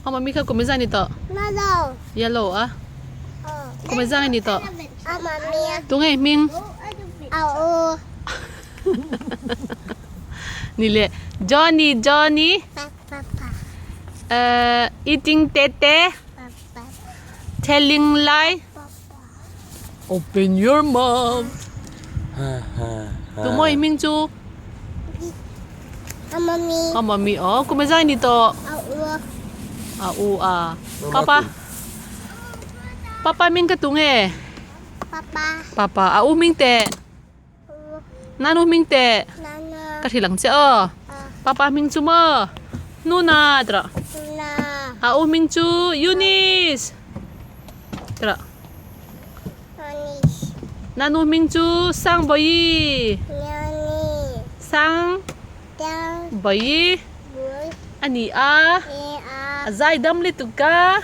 Mami kha kum engzah ni tawh? Yellow a. Kum engzah nge ni tawh? Tunge i hming? Ni leh Johnny Johnny eating tete telling lie Open your mouth. Tumaw i hming chu? A mami. A mami aw. Kum e zai ni tawh? A u. A u a. Papa. Papa hming ka tu nge? Papa. Papa. A u hming teh? U. Nanu hming teh? Nana. Ka hrilh ang che aw. Papa hming chu maw? Nuna tawh. Nuna. A u hming chu Eunice. Tawh. Eunice. Nanu hming chu Sangbawi. Nani. Sang. Dang. Bawi. Bui. A ni a. Ni a. A zai dam lutuk a.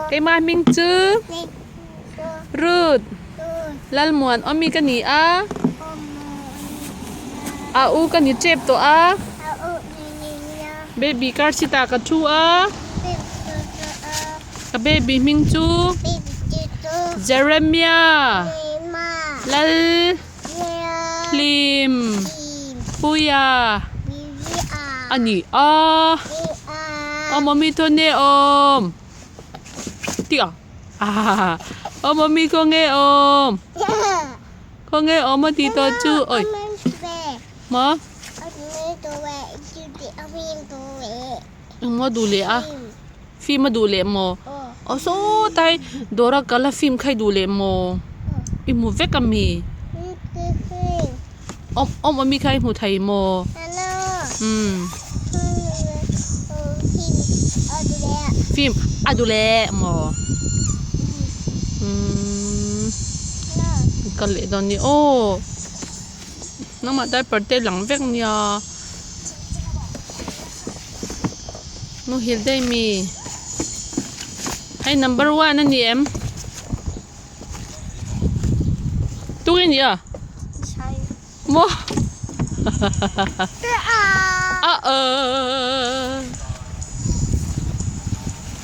Keimah hming chu. Ruth. Lalmuan awmi ka ni a. A u ka ni tep tawh a. Baby car seat ah ka thu a. Ka baby hming chu Jeremia Lal Hlim Puia a ni a. Awm awmi thawn e awm. Tih ang. Aw mummy khaw nge awm khaw nge awm a tih tawh chu oi maw engmaw duh leh a film a duh leh maw aw sawtai dawr a kal a film kha i duh leh maw i hmu vek ami awm awm ami kha i hmu thei maw umm film a duh leh maw umm ka leh dawn ni aw nangmah diaper te lang vek nia muhil daih mi hei number one a ni em. Tunge ni a? Maw? Uh-oh.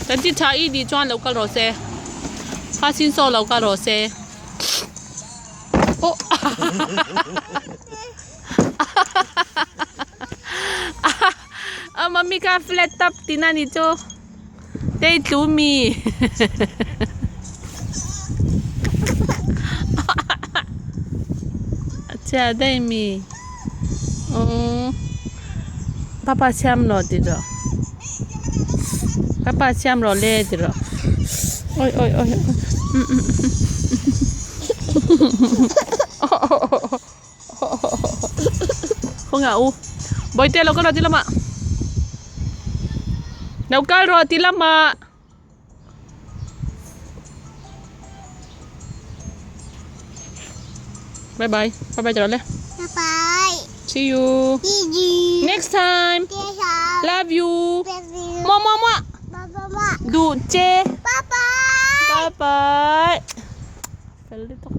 Kan ti tha i di chuan lo kal rawh se. Kha sin saw lo kal rawh se. Oh. A mummy kha flat top tina ni chu. Tei tlu mi. A chia daih mi. Umm papa siam rawh ti rawh. Papa siam rawh le ti rawh. Oi oi oi. Khawngaih u. Bawihte lo kal rawh ti lamah. Lo kal rawh ti lamah. Bye bye. Bye bye rawh le. Bye bye. See you. See you. Next time. Love you. Love you. Mua mua mua. Bye bye. Duh che. Bye bye. Bye bye. Fel lutuk.